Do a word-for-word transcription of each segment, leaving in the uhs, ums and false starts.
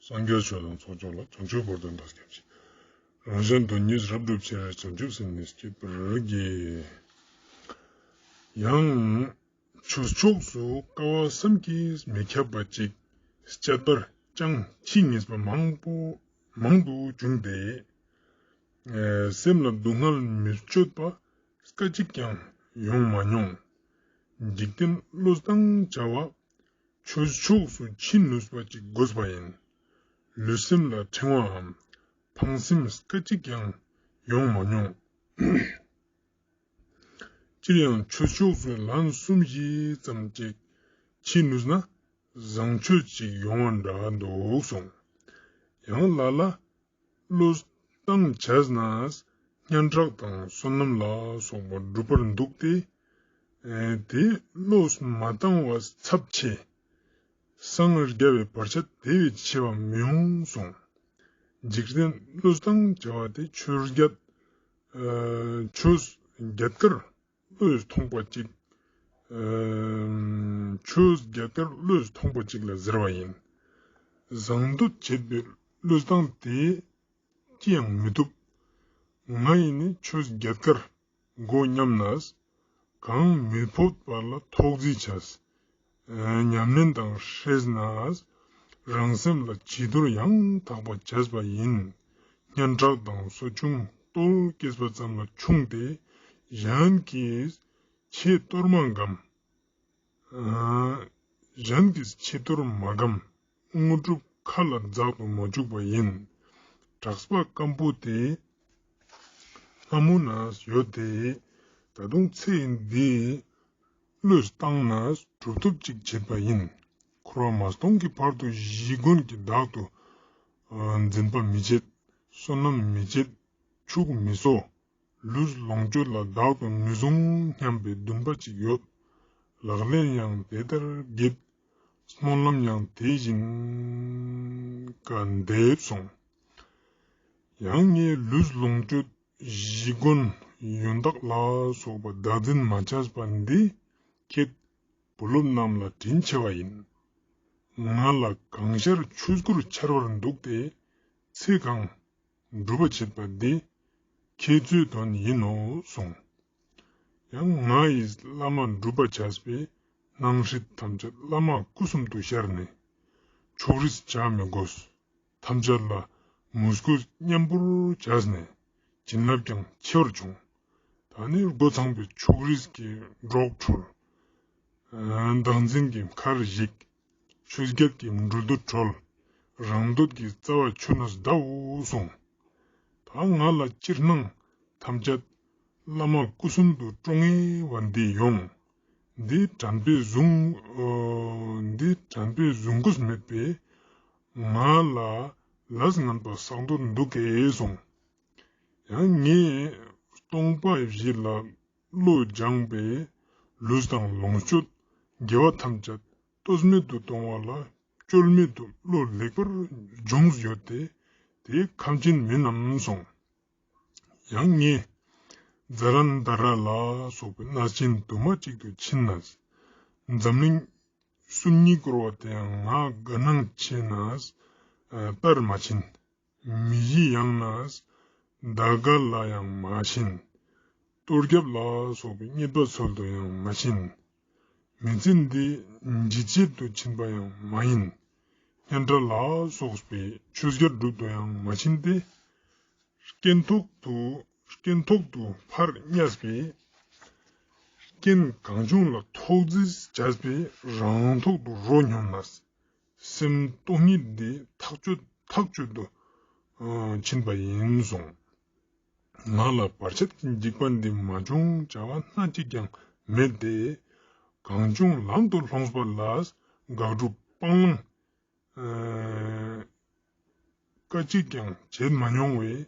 སངས་རྒྱས་ཆོས་དང་ཚོགས་མཆོག་ལ། བྱང་ཆུབ་བར་དུ་བདག་སྐྱབས་མཆི། རང་གཞན་དོན་གཉིས་རབ་བསྒྲུབ་ཕྱིར། བྱང་ཆུབ་སེམས་ནི་བསྐྱེད་པར་བགྱི། ཡང་ཆོས་ཕྱོགས་སུ་དཀའ་བ་བསམ་གྱིས་མི་ཁྱབ་པ་ཅིག་སྤྱད་པར་ཀྱང་ཆེས་ངེས་པ་མང་པོ་མང་དུ་བྱུང་སྟེ། ཨེ། སེམས་ལ་སྡུག་བསྔལ་མི་སྤྱོད་པ་སྐད་ཅིག་ཀྱང་ཡོང་མ་མྱོང་། འཇིག་རྟེན་བློས་བཏང་བྱ་བ་ཆོས་ཕྱོགས་སུ་ཕྱིན་ནུས་པ་ཅིག་དགོས་པ་ཡིན། ལུས་སེམས་ལ་འཕྲེང་བའམ་ཕངས་སེམས་སྐད་ཅིག་ཀྱང་ཡོང་མ་མྱོང་། སྤྱིར་ཡང་ཆོས་ཕྱོགས་སུ་ལན་གསུམ་བཞི་ཙམ་ཅིག་ཕྱིན་ནུས་ན་བཟང་སྤྱོད་ཅིག་ཡོང་བ་འདྲ་འདུག་གསུངས། ཡང་ལ་ལ་བློས་བཏང་བྱས་ན་སྙན་གྲགས་དང་བསོད་ནམས་ལ་སོགས་པ་འགྲུབ་པར་འདུག་སྟེ། ཨེ། དེ་བློས་མ་བཏང་བ་ཚབས་ཆེ། སངས་རྒྱ་བའི་བར་ཆད་དེ་བས་ཆེ་བ་མི་འོང་གསུངས། འཇིག་རྟེན་བློས་བཏང་བྱ་བ་དེ་ཆོས་བརྒྱད། ཨེ། ཆོས་བརྒྱད་ཀར་བློས་ཐོངས་པ་ཅིག་ཨེ། ཆོས་བརྒྱད་ཀར་བློས་ཐོངས་པ་ཅིག་ལ་ཟེར་བ་ཡིན། བཟང་འདོད་བྱེད་པའི་བློས་བཏང་དེ་ཅི་ཡང་མི་ཐུབ། ང་ཡིས་ནི་ཆོས་བརྒྱད་ཀར་མགོ་བསྙམས་ནས་གང་མི་ཕོད་པ་ལ་ཐོག་བརྫིས་བྱས། ཨེ། ཉམས་ལེན་དང་སྲེས་ནས་རང་སེམས་ལ་བྱི་དོར་ཡང་དག་པ་བྱས་པ་ཡིན། སྙན་གྲགས་དང་གསོ་སྦྱོང་གཏོར་སྐྱེས་པ་ཙམ་ལ་ཆུང་སྟེ། གཞན་གྱིས་ཆེས་གཏོར་མ་སྒམ། ཨ། གཞན་གྱིས་ཆེས་གཏོར་མ་སྒམ། དངོས་གྲུབ་ཁ་ལ་འཛག་ཏུ་མ་བཅུག་པ་ཡིན། གྲགས་པ་སྐམ་པོ་དེ་ལྷ་མོ་ན་ཡོད་དེ། ད་དུང་ཚེ་འདིའི་བློས་བཏང་ན་གྲུབ་ཐོབ་ཅིག་བྱེད་པ་ཡིན། འཁོར་བ་མ་སྟོངས་ཀྱི་བར་དུ་གཞི་ཀུན་གྱི་བདག་ཏུ་འཛིན་པ་མི་བྱེད། བསོད་ནམས་མི་བྱེད། ཕྱུགས་མི་གསོ། ལུས་ལོངས་སྤྱོད་ལ་བདག་ཏུ་མི་བཟུང་སྙམ་པའི་འདུན་པ་ཅིག་ཡོད། ལག་ལེན་ཡང་དེ་ལྟར་བགྱིད། སྨོན་ལམ་ཡང་དེ་བཞིན་ག་འདེབས་གསུངས། ཡང་ངས་ལུས་ལོངས་སྤྱོད་གཞི་ཀུན་ཡོན་བདག་ལ་སོགས་པ་བདག་འཛིན་མ་བྱས་པ་འདི་ཁྱེད་བུ་སློབ་རྣམས་ལ་དྲིན་ཆེ་བ་ཡིན། ང་ལ་གང་ཤར་ཆོས་སྐུར་འཆར་བར་འདུག་སྟེ། ཚེ་གང་སྒྲུབ་པ་བྱེད་པ་འདི་ཁྱེད་ཚོའི་དོན་ཡིན་ནོ་གསུངས། ཡང་ང་ཡིས་བླ་མ་སྒྲུབ་པ་བྱས་པའི་སྣང་སྲིད་ཐམས་ཅད་བླ་མ་སྐུ་གསུམ་དུ་ཤར་ནས་ཕྱོགས་རིས་བྱ་མི་དགོས། ཐམས་ཅད་ལ་མོས་གུས་མཉམ་པོར་བྱས་ནས་བྱིན་རླབས་ཀྱང་ཆེ་བར་བྱུང་། ད་ནི་སྒོ་ཚང་པའི་ཕྱོགས་རིས་ཀྱི་སྒྲོག་འཁྲུལ། བདག་འཛིན་གྱི་མཁར་བཤིག། ཆོས་བརྒྱད་ཀྱི་འགྲོ་འདུ་གྲོལ། རང་འདོད་ཀྱི་རྩ་བ་ཆུད་ནས་གདའོ་གསུངས། ད་ང་ལ་ཅིར་སྣང་ཐམས་ཅད་བླ་མ་སྐུ་གསུམ་དུ་དཀྲོང་ངེས་པ་འདི་ཡོང་། འདི་དྲན་པས་བཟུང་། འདི་དྲན་པས་བཟུང་དགོས་མེད་པས། ང་ལ་ལས་ངན་པ་བསགས་འདོད་འདུག་གས་གསུངས། ཡང་ངས་སྟོང་པ་བཞི་ལ་བློ་སྦྱངས་པས་ལུས་དང་ལོངས་སྤྱོད་དགེ་བ་ཐམས་ཅད་ལྟོས་མེད་དུ་གཏོང་བ་ལ་བཅོལ་མེད་དུ་བློ་ལེགས་པར་སྦྱོངས་ཡོད་དེ། དེ་ཁམས་ཅན་མིན་ནམ་གསུངས། ཡང་ངས་ཛ་རན་དྷ་ར་ལ་སོགས་པའི་གནས་ཆེན་དུ་མ་གཅིག་ཏུ་ཕྱིན་ནས། འཛམ་གླིང་སུམ་གཉིས་བསྐོར་བ་དེའང་ང་དགའ་སྣང་ཆེ་ནས་བལྟར་མ་ཕྱིན། མི་གཞི་ཡང་ནས་ཟླ་དཀར་ལ་ཡང་མ་ཕྱིན། གཏོར་རྒྱབ་ལ་སོགས་པའི་རྙེད་པ་འཚོལ་དུ་ཡང་མ་ཕྱིན། མི་ཚེ་འདི་འཇིག་བྱེད་དུ་ཕྱིན་པ་ཡང་མ་ཡིན། སྙན་གྲགས་ལ་སོགས་པའི་ཆོས་བརྒྱད་སྒྲུབ་ཏུ་ཡང་མ་ཕྱིན་ཏེ། རྐྱེན་ཐོག་ཏུ་རྐྱེན་ཐོག་ཏུ་ཕར་བརྙས་པའི་རྐྱེན་གང་བྱུང་ལ་ཐོག་བརྫིས་བྱས་པས་རང་ཐོག་ཏུ་རོ་སྙོམས་ནས། སེམས་སྟོང་ཉིད་འདི་ཐག་ཆོད་ཐག་ཆོད་དུ་ཕྱིན་པ་ཡིན་གསུངས། ང་ལ་བར་ཆད་ཀྱི་འཇིགས་པ་འདི་མ་བྱུང་བྱ་བ་སྣ་གཅིག་ཀྱང་མེད་དེ། གང་བྱུང་ལམ་དུ་ལྷུང་བ་ལ་དགག་སྒྲུབ་སྤང་བླང་སྐད་ཅིག་ཀྱང་བྱེད་མ་མྱོང་བས།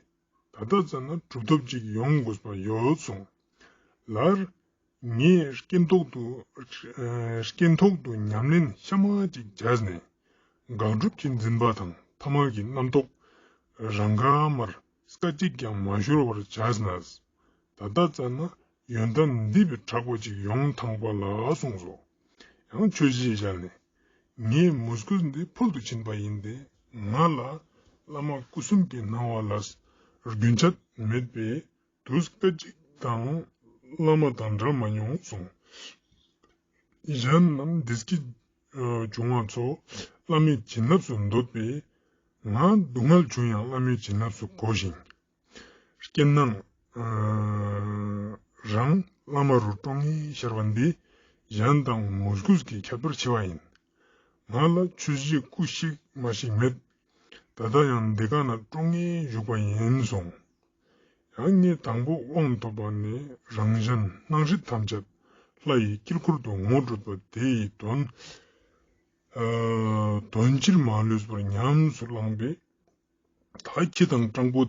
ད་ལྟ་ཙམ་ན་གྲུབ་ཐོབ་ཅིག་ཡོང་དགོས་པ་ཡོད་གསུངས། ལར་ངས་རྐྱེན་ཐོག་ཏུ་རྐྱེན་ཐོག་ཏུ་ཉམས་ལེན་གཤའ་མ་ཅིག་བྱས་ནས། དགག་སྒྲུབ་ཀྱི་འཛིན་པ་དང་ཐ་མལ་གྱི་རྣམ་རྟོག་རང་ག་མར་སྐད་ཅིག་ཀྱང་མ་ཤོར་བར་བྱས་ནས། ད་ལྟ་ཙམ་ན་ཡོན་ཏན་འདི་བས་དྲག་པ་ཅིག་ཡོང་ཐང་པ་ལ་གསུངས་སོ། ཡང་ཆོས་གཞིའི་ཞལ་ནས། ངའི་མོས་གུས་འདི་ཕུལ་དུ་ཕྱིན་པ་ཡིན་ཏེ། ང་ལ་བླ་མ་སྐུ་གསུམ་གྱི་སྣང་བ་ལ་རྒྱུན་ཆད་མེད་པས་དུས་སྐད་ཅིག་དང་བླ་མ་དང་འབྲལ་མ་མྱོང་གསུངས། གཞན་རྣམས་བདེ་སྐྱིད་བྱུང་བ་ཚོ་བླ་མའི་བྱིན་རླབས་སུ་འདོད་པས། ང་སྡུག་བསྔལ་བྱུང་ཡང་བླ་མའི་བྱིན་རླབས་སུ་གོ་ཞིང་། རྐྱེན་སྣང་རང་བླ་མ་རུ་དཀྲོངས་ངེས་ཤར་བ་འདི་གཞན་དང་མོས་གུས་ཀྱི་ཁྱད་པར་ཆེ་བ་ཡིན། ང་ལ་ཆོས་བཞི་སྐུ་གཤེགས་མ་གཤེགས་མེད། ད་ལྟ་ཡང་འདི་ག་ན་དཀྲོངས་ངེས་བཞུགས་པ་ཡིན་གསུངས། ཡང་ངས་དང་པོ་དབང་ཐོབ་པ་ནས་རང་གཞན་སྣང་སྲིད་ཐམས་ཅད་ལྷ་ཡི་དཀྱིལ་འཁོར་དུ་ངོ་སྤྲོད་པ་དེ་ཡི་དོན། ཨ། དོན་ཕྱིར་མ་ལུས་པར་ཉམས་སུ་བླངས་པས། ད་ཁྱི་དང་སྤྲང་པོ།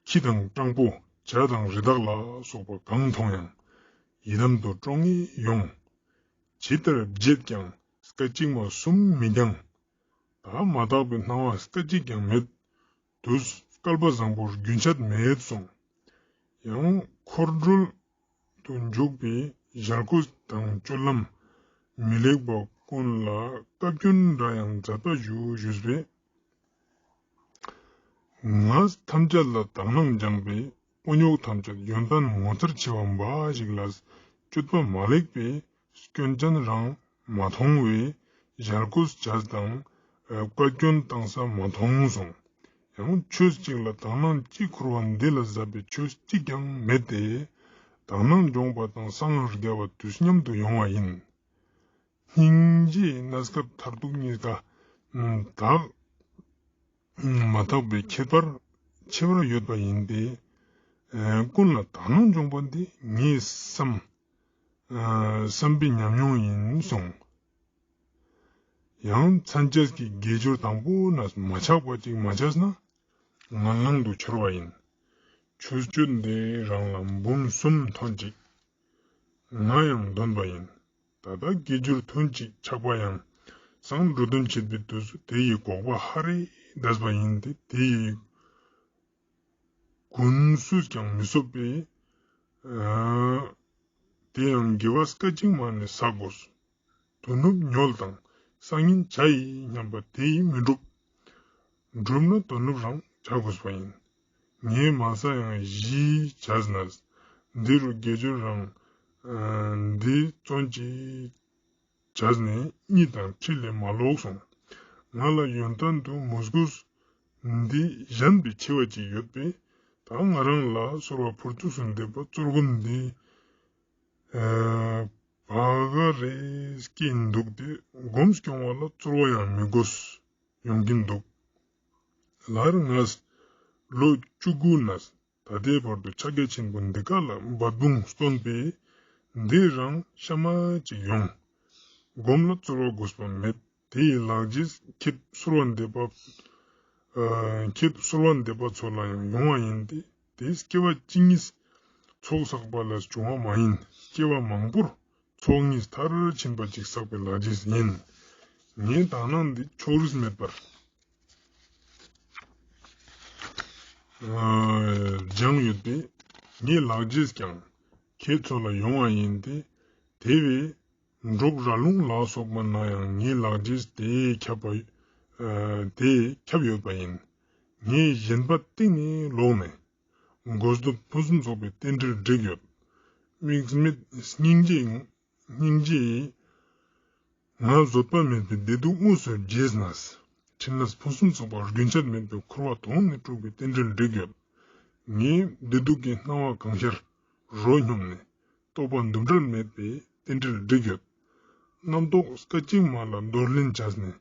ཁྱི་དང་སྤྲང་པོ་བྱ་དང་རི་དྭགས་ལ་སོགས་པ་གང་མཐོང་ཡང་ཡི་དམ་དུ་དཀྲོངས་ངེས་ཡོང་། ཇི་ལྟར་བརྗེད་ཀྱང་སྐད་ཅིག་མ་གསུམ་མི་འགྱངས། ད་མ་དག་པའི་སྣང་བ་སྐད་ཅིག་ཀྱང་མེད། དུས་བསྐལ་པ་བཟང་པོར་རྒྱུན་ཆད་མེད་གསུངས། ཡང་འཁོར་སྒྲོལ་དུ་འཇུག་པའི་ཞལ་སྐུ་དང་སྤྱོད་ལམ་མི་ལེགས་པ་ཀུན་ལ་བཀའ་བཀྱོན་འདྲ་ཡང་མཛད་པ་ཞུ་ཞུས་པས། ང་ཐམས་ཅད་ལ་དག་སྣང་སྦྱངས་པས་དཀོན་མཆོག་ཐམས་ཅད་ཡོན་ཏན་ངོ་མཚར་ཆེ་བ་འབའ་ཞིག་ལ་སྤྱོད་པ་མ་ལེགས་པས་སྐྱོན་ཅན་རང་མ་མཐོང་བས་ཞལ་སྐུ་བྱས་དང་བཀའ་བཀྱོན་བཏང་ས་མ་མཐོང་གསུངས། ཡང་ཆོས་གཅིག་ལ་དག་སྣང་གཅིག་འཁོར་བ་འདི་ལ་ཟབ་པའི་ཆོས་གཅིག་ཀྱང་མེད་དེ། དག་སྣང་འབྱོངས་པ་དང་སངས་རྒྱ་བ་དུས་མཉམ་དུ་ཡོང་བ་ཡིན། སྙིང་རྗེའི་གནས་སྐབས་མཐར་ཐུག་གཉིས་ཀ་དག་མ་དག་པའི་ཁྱད་པར་ཆེ་བར་ཡོད་པ་ཡིན་ཏེ། ཀུན་ལ་དག་སྣང་འབྱོངས་པ་འདི་ངའི་བསམ་བསམ་པའི་ཉམས་མྱོང་ཡིན་གསུངས། ཡང་མཚན་བཅས་ཀྱི་དགེ་སྦྱོར་དང་པོ་ན་མ་ཆགས་པ་ཅིག་མ་བྱས་ན་ངན་ལང་དུ་འཆོར་བ་ཡིན། ཆོས་སྤྱོད་འདི་རང་ལ་འབུམ་གསུམ་ཐོན་ཅིག་ང་ཡང་འདོན་པ་ཡིན། ད་ལྟ་དགེ་སྦྱོར་ཐུན་གཅིག་ཆག་པ་ཡང་སང་འགྲོ་དོན་བྱེད་པའི་དུས་སུ་དེ་ཡི་འགོག་པ་ཧ་རེ་འདས་པ་ཡིན་ཏེ། དེ་ཡི་གུན་སུས་ཀྱང་མི་གསོབ་པས། དེ་ཡང་དགེ་བ་སྐད་ཅིག་མ་ནས་བསགས་དགོས། དོ་ནུབ་ཉོལ་དང་སང་ཉིན་བྱ་ཡི་སྙམ་པ་དེ་ཡིས་མི་འགྲུབ། འགྲུབ་ན་དོ་ནུབ་རང་བྱ་དགོས་པ་ཡིན། ངས་མ་ས་ཡང་བཞིའི་བྱས་ན། འདི་རུ་དགེ་སྦྱོར་རང་འདི་བརྩོན་གྱིས་བྱས་ནས་གཉིས་དང་ཁྲི་ལས་མ་ལོག་གསུངས། ང་ལ་ཡོན་ཏན་དུ་མོས་གུས་འདི་གཞན་པའི་ཆེ་བ་ཅིག་ཡོད་པས། ད་ང་རང་ལ་གསོལ་བ་ཕུར་ཚུགས་སུ་འདེབས་པ་གཙོར་སྒོམ་འདི་བག་རེ་སྐྱེས་འདུག་སྟེ་སྒོམ་སྐྱོང་བ་ལ་རྩོལ་བ་ཡང་མི་དགོས། ཡོང་གིན་འདུག་ལར་ང་ལོ་བཅུ་དགུ་ན་ད་ལྟའི་བར་དུ་ཕྱག་རྒྱ་ཆེན་པོ་འདི་ག་ལ་འབད་འབུངས་སྟོན་པས། འདི་རང་གཤའ་མ་ཅིག་ཡོང་། སྒོམ་ལ་རྩོལ་བ་དགོས་པ་མེད། དེ་ཡི་ལག་རྗེས་ཁྱེད་གསོལ་བ་འདེབས་པ། ཁྱེད་གསོལ་བ་འདེབས་པ་ཚོ་ལ་ཡང་ཡོང་བ་ཡིན་ཏེ། དེ་སྐྱེ་བ་གཅིག་གཉིས་ཚོགས་བསགས་པ་ལ་བྱུང་བ་མ་ཡིན། སྐྱེ་བ་མང་པོར་ཚོགས་གཉིས་མཐར་ཕྱིན་པ་ཅིག་བསགས་པའི་ལག་རྗེས་ཡིན། ངའི་དག་སྣང་འདི་ཕྱོགས་རིས་མེད་པར་སྦྱངས་ཡོད་པས། ངའི་ལག་རྗེས་ཀྱང་ཁྱེད་ཚོ་ལ་ཡོང་བ་ཡིན་ཏེ། དེ་བས་འབྲོག་ར་ལུང་ལ་སོགས་པ་ན་ཡང་ངའི་ལག་རྗེས་དེས་ཁྱབ་པ། དེས་ཁྱབ་ཡོད་པ་ཡིན། ངས་ཞེན་པ་གཏིང་ནས་ལོག་ནས། མགོ་སྟོབས་ཕུན་སུམ་ཚོགས་པའི་རྟེན་འབྲེལ་བསྒྲིགས་ཡོད། དམིགས་མེད་སྙིང་རྗེ། སྙིང་རྗེ་ཡིས། ང་བཟོད་པ་མེད་པའི་བདེ་སྡུག་དངོས་སུ་བརྗེས་ནས། ཕྲིན་ལས་ཕུན་སུམ་ཚོགས་པ་རྒྱུན་ཆད་མེད་པའི་འཁོར་བ་དོང་ནས་སྤྲུགས་པའི་རྟེན་འབྲེལ་བསྒྲིགས་ཡོད། ངས་བདེ་སྡུག་གི་སྣང་བ་གང་ཤར་རོ་སྙོམས་ནས་རྟོགས་པ་འདུ་འབྲལ་མེད་པའི་རྟེན་འབྲེལ་བསྒྲིགས་ཡོད། རྣམ་རྟོག་སྐད་ཅིག་མ་ལ་འདོར་ལེན་བྱས་ནས་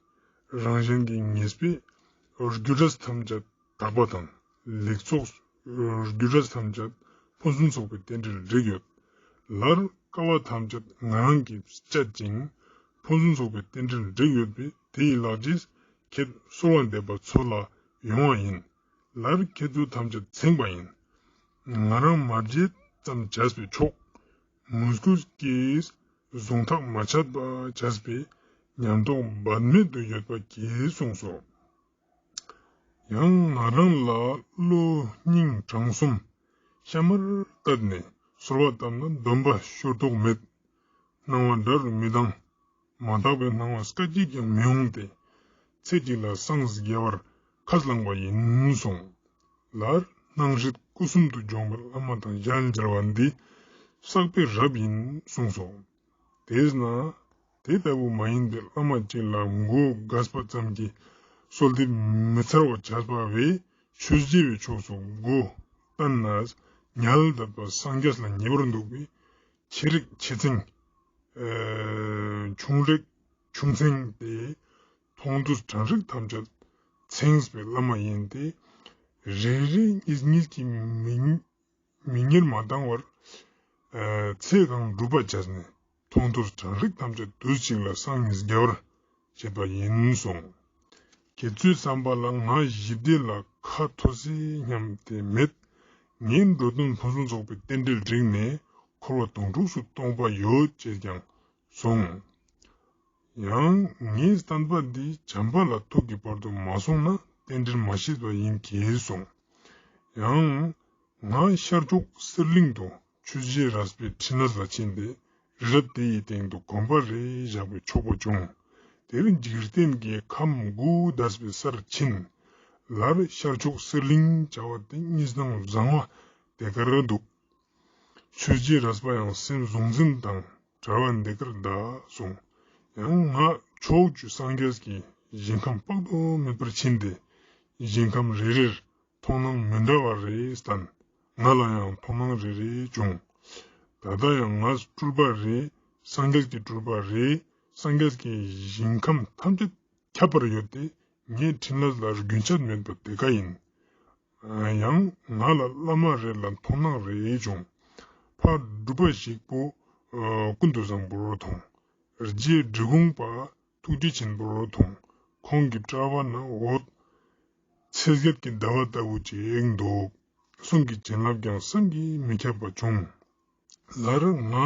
རང་གཞན་གྱི་ཉེས་པའི་རྒྱུ་འབྲས་ཐམས་ཅད་དག་པ་དང་། ལེགས་ཚོགས་རྒྱུ་འབྲས་ཐམས་ཅད་ཕུན་སུམ་ཚོགས་པའི་རྟེན་འབྲེལ་བསྒྲིགས་ཡོད། ལར་དཀའ་བ་ཐམས་ཅད་ང་རང་གིས་སྤྱད་ཅིང་ཕུན་སུམ་ཚོགས་པའི་རྟེན་འབྲེལ་བསྒྲིགས་ཡོད་པས། དེ་ཡི་ལག་རྗེས་ཁྱེད་གསོལ་བ་འདེབས་པ་ཚོ་ལ་ཡོང་བ་ཡིན། ལར་ཁྱེད་ཚོ་ཐམས་ཅད་ཚིམ་པ་ཡིན། ང་རང་མ་བརྗེད་ཙམ་བྱས་པས་ཆོག་མོས་གུས་ཀྱིས་གཟུང་ཐག་མ་ཆད་པ་བྱས་པས་ཉམས་རྟོགས་འབད་མེད་དུ་ཡོད་པ་གྱིས་གསུངས་སོ། ཡང་ང་རང་ལ་བློ་སྙིང་བྲང་གསུམ་གཤའ་མར་བཏབ་ནས་གསོལ་བ་བཏབ་ན་སྡོམ་པ་ཤོར་དོགས་མེད། སྣང་བ་འདྲ་རུ་མི་ལྡང་། མ་དག་པའི་སྣང་བ་སྐད་ཅིག་ཀྱང་མི་འོང་སྟེ། ཚེ་གཅིག་ལ་སངས་རྒྱས་པར་ཁས་བླངས་པ་ཡིན་གསུངས། ལར་སྣང་སྲིད་སྐུ་གསུམ་དུ་སྦྱོང་བའི་བླ་མ་དང་ཡང་མཇལ་བ་འདི་བསགས་པའི་རབ་ཡིན་གསུངས་སོ། དེས་ན་དེ་ལྟ་བུ་མ་ཡིན་པའི་བླ་མ་གཅིག་ལ་མགོ་སྒུར་བ་ཙམ་གྱིས་གསོལ་འདེབས་མི་ཚར་བར་བྱས་པ་བས། ཆོས་རྗེ་བའི་ཕྱོགས་སུ་མགོ་བསྟན་ནས་ཉལ་བསྡད་པ་སངས་རྒྱས་ལ་ཉེ་བར་འདུག་པས། ཆེ་རིགས་ཆེ་ཚེང་། ཨེ། ཆུང་རིགས་ཆུང་ཚེང་སྟེ། མཐོང་ཐོས་དྲན་རིག་ཐམས་ཅད་ཚེངས་པའི་བླ་མ་ཡིན་ཏེ། རེ་རེ་གཉིས་གཉིས་ཀྱིས་མི་མི་གཉེར་མ་བཏང་བར། ཨེ། ཚེ་གང་སྒྲུབ་པ་བྱས་ནས་མཐོང་ཐོས་དྲན་རིག་ཐམས་ཅད་དུས་གཅིག་ལ་སངས་རྒྱས་པར་བྱེད་པ་ཡིན་གསུངས། ཁྱེད་ཚོའི་བསམ་པ་ལ་ང་ཞི་བདེ་ལ་ཁ་མཐོ་སའི་སྙམ་དེ་མེད། ངས་འགྲོ་དོན་ཕུན་སུམ་ཚོགས་པའི་རྟེན་འབྲེལ་བསྒྲིགས་ནས་འཁོར་བ་དོང་སྤྲུགས་སུ་གཏོང་པ་ཡོད་ཅེས་ཀྱང་གསུངས། ཡང་ངའི་བསྟན་པ་འདི་བྱམས་པ་ལ་ཐུག་གི་བར་དུ་མ་སོང་ན་རྟེན་འབྲེལ་མ་བཞེས་པ་ཡིན་གྱིས་གསུངས། ཡང་ང་ཤར་ཕྱོགས་གསེར་གླིང་དུ་ཆོས་རྗེ་རས་པའི་ཕྲིན་ལས་ལ་ཕྱིན་ཏེ་རི་རབ་དེ་ཡི་སྟེང་དུ་དགོན་པ་རེ་བཞག་པའི་ཆོག་པ་བྱུང་། དེར་འཇིག་རྟེན་གྱི་ཁམས་དགུ་འདས་པའི་སར་ཕྱིན། ལར་ཤར་ཕྱོགས་གསེར་གླིང་བྱ་བ་དེ་གཉིས་སྣང་བཟང་བ་དེ་གར་འདུག། ཆོས་རྗེ་རས་པ་ཡང་སེམས་གཟུང་འཛིན་དང་བྲལ་བ་འདི་གར་གདའ་གསུངས། ཡང་ང་ཕྱོགས་བཅུའི་སངས་རྒྱས་ཀྱི་ཞིང་ཁམས་དཔག་ཏུ་མེད་པར་ཕྱིན་ཏེ། ཞིང་ཁམས་རེ་རེར་མཐོང་སྣང་མི་འདྲ་བ་རེ་བསྟན། ང་ལ་ཡང་མཐོང་སྣང་རེ་རེ་བྱུང་། ད་ལྟ་ཡང་ང་སྤྲུལ་པ་རེད། སངས་རྒྱས་ཀྱི་སྤྲུལ་པ་རེད། སངས་རྒྱས་ཀྱི་ཞིང་ཁམས་ཐམས་ཅད་ཁྱབ་པར་ཡོད་དེ། ངའི་ཕྲིན་ལས་ལ་རྒྱུན་ཆད་མེད་པ་དེ་ཀ་ཡིན། ཡང་ང་ལ་བླ་མ་རེ་ལ་མཐོང་སྣང་རེ་བྱུང་། ཕ་སྒྲུབ་པ་ཞིག་པོ་ཀུན་ཏུ་བཟང་པོར་མཐོང་། རྗེ་འབྲི་གུང་པ་ཐུགས་རྗེ་ཆེན་པོར་མཐོང་། ཁོང་གི་གྲྭ་པ་ན་འོད་ཚེས་བརྒྱད་ཀྱི་ཟླ་བ་ལྟ་བུ་ཅིག་འདུག། གསུང་གི་བྱིན་རླབས་ཀྱང་བསམ་གྱིས་མི་ཁྱབ་པ་བྱུང་། ལར་ང་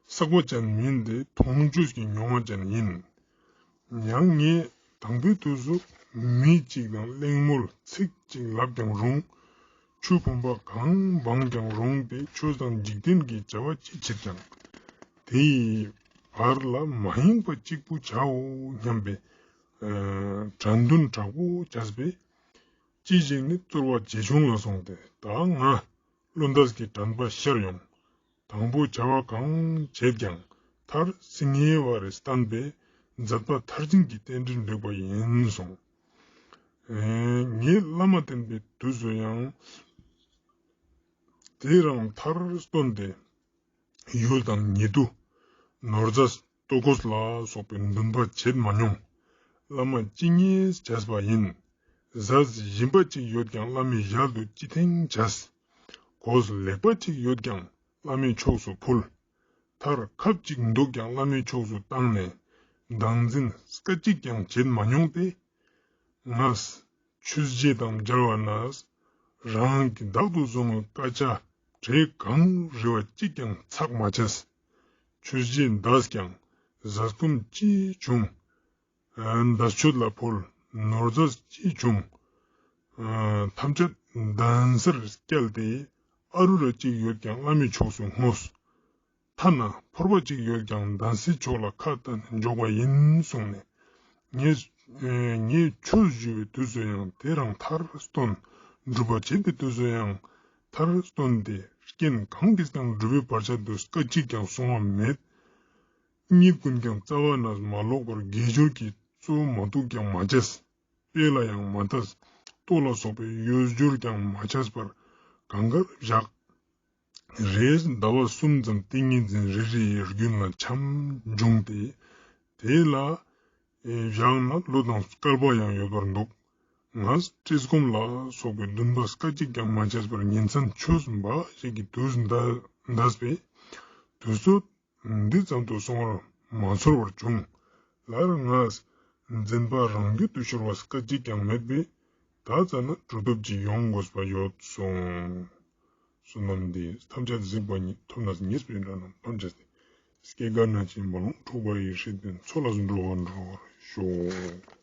བསགས་པ་ཅན་མིན་ཏེ་མཐོང་ཆོས་ཀྱི་མྱོང་བ་ཅན་ཡིན། ཡང་ངས་དང་པོའི་དུས་སུ་མི་གཅིག་དང་གླེང་མོལ་ཚིག་གཅིག་ལབ་ཀྱང་རུང་། ཆོས་ཕམ་པ་གང་འབངས་ཀྱང་རུང་སྟེ་ཆོས་དང་འཇིག་རྟེན་གྱི་བྱ་བ་ཅི་བྱེད་ཀྱང་། དེ་ཡི་བར་ལ་མ་ཡེངས་པ་གཅིག་པུ་བྱའོ་སྙམ་པའི་དྲན་འདུན་དྲག་པོ་བྱས་པས། ཅི་ཞིག་ནི་རྩོལ་བ་ཇེ་ཆུང་ལ་སོང་སྟེ་ད་ང་བློ་འདས་ཀྱི་དྲན་པ་ཤར་ཡོང་། དང་པོ་བྱ་བ་གང་བྱེད་ཀྱང་མཐར་སྲིད་ངེས་པ་རེ་བསྟན་པས་མཛད་པ་མཐར་ཕྱིན་གྱི་རྟེན་འབྲེལ་འགྲིག་པ་ཡིན་གསུངས། ངས་བླ་མ་བསྟེན་པའི་དུས་སུ་ཡང་དེ་རང་མཐར་སྟོན་ཏེ། ཡུལ་དང་ཉེ་དུ་ནོར་རྫས་ལྟོ་གོས་ལ་སོགས་པའི་འདུན་པ་བྱེད་མ་མྱོང་། བླ་མ་ཅི་ཉེས་བྱས་པ་ཡིན། ཟས་ཞིམ་པ་ཅིག་ཡོད་ཀྱང་བླ་མའི་ཞལ་དུ་ཅི་ཐེངས་བྱས། གོས་ལེགས་པ་ཅིག་ཡོད་ཀྱང་བླ་མའི་ཕྱོགས་སུ་ཕུལ། མཐར་ཁབ་ཅིག་འདུག་ཀྱང་བླ་མའི་ཕྱོགས་སུ་བཏང་ནས་བདག་འཛིན་སྐད་ཅིག་ཀྱང་བྱེད་མ་མྱོང་སྟེ། ང་ཆོས་རྗེ་དང་མཇལ་བ་ན། རང་གིས་བདག་ཏུ་བཟུང་བའི་སྐད་ཆ་བྲེ་གང་རེ་བ་གཅིག་ཀྱང་ཚགས་མ་བྱས། ཆོས་རྗེ་འདས་ཀྱང་ཟས་སྐོམ་ཅི་བྱུང་། འདས་མཆོད་ལ་ཕུལ། ནོར་རྫས་ཅི་བྱུང་། ཐམས་ཅད་གདན་སར་བསྐྱལ་ཏེ་ཨ་རུ་ར་གཅིག་ཡོད་ཀྱང་བླ་མའི་ཕྱོགས་སུ་བསྔོས། ཐ་ན་ཕོར་པ་གཅིག་ཡོད་ཀྱང་གདན་སའི་ཕྱོགས་ལ་ཁ་བཏང་ནས་འཇོག་པ་ཡིན་གསུངས་ནས། ངས་ངས་ཆོས་ཞུ་བའི་དུས་སུ་ཡང་དེ་རང་མཐར་སྟོན། སྒྲུབ་པ་བྱེད་པའི་དུས་སུ་ཡང་མཐར་སྟོན་ཏེ་རྐྱེན་གང་གིས་ཀྱང་སྒྲུབ་པའི་བར་ཆད་དུ་སྐད་ཅིག་ཀྱང་སོང་བ་མེད། གཉིད་ཀུན་ཀྱང་རྩ་བ་ནས་མ་ལོག་པར་དགེ་སྦྱོར་གྱི་གཙོ་བོ་མ་གཏོགས་ཀྱང་མ་བྱས། དཔེ་ལ་ཡང་མ་ལྟས། ལྟོ་ལ་སོགས་པའི་གཡོ་སྦྱོར་ཀྱང་མ་བྱས་པར་གང་གར་བཞག། རེས་ཟླ་བ་གསུམ་ཙམ་ཏིང་ངེ་འཛིན་རེ་རེའི་རྒྱུན་ལ་བྱམས་འབྱུང་སྟེ། དེ་ལ་བཞག་ན་གླུ་དང་སྐལ་པ་ཡང་ཡོད་པར་འདུག། ང་བཀྲེས་སྐོམ་ལ་སོགས་པའི་འདུན་པ་སྐད་ཅིག་ཀྱང་མ་བྱས་པར་ཉིན་མཚན་ཆོས་འབའ་ཞིག་གི་དུས་འདས་པས། དུས་ཚོད་འདི་ཙམ་དུ་སོང་བར་མ་ཚོར་བར་བྱུང་། ལར་ང་འཛིན་པ་རང་རྒྱུད་དུ་ཤོར་བ་སྐད་ཅིག་ཀྱང་མེད་པས། ད་ཙམ་ན་གྲུབ་ཐོབ་ཅིག་ཡོང་དགོས་པ་ཡོད་གསུངས། བསོད་ནམས་འདི་ཐམས་ཅད་གཟིགས་པ་ཉིད། ཐོབ་ནས་ཉེས་པའི་དགྲ་རྣམས་ཕམ་བྱས་ཏེ། སྐྱེ་རྒ་ན་འཆིའི་རྦ་ཀློང་འཁྲུགས་པ་ཡི། སྲིད་པའི་མཚོ་ལས་འགྲོ་བ་སྒྲོལ་བར་ཤོག།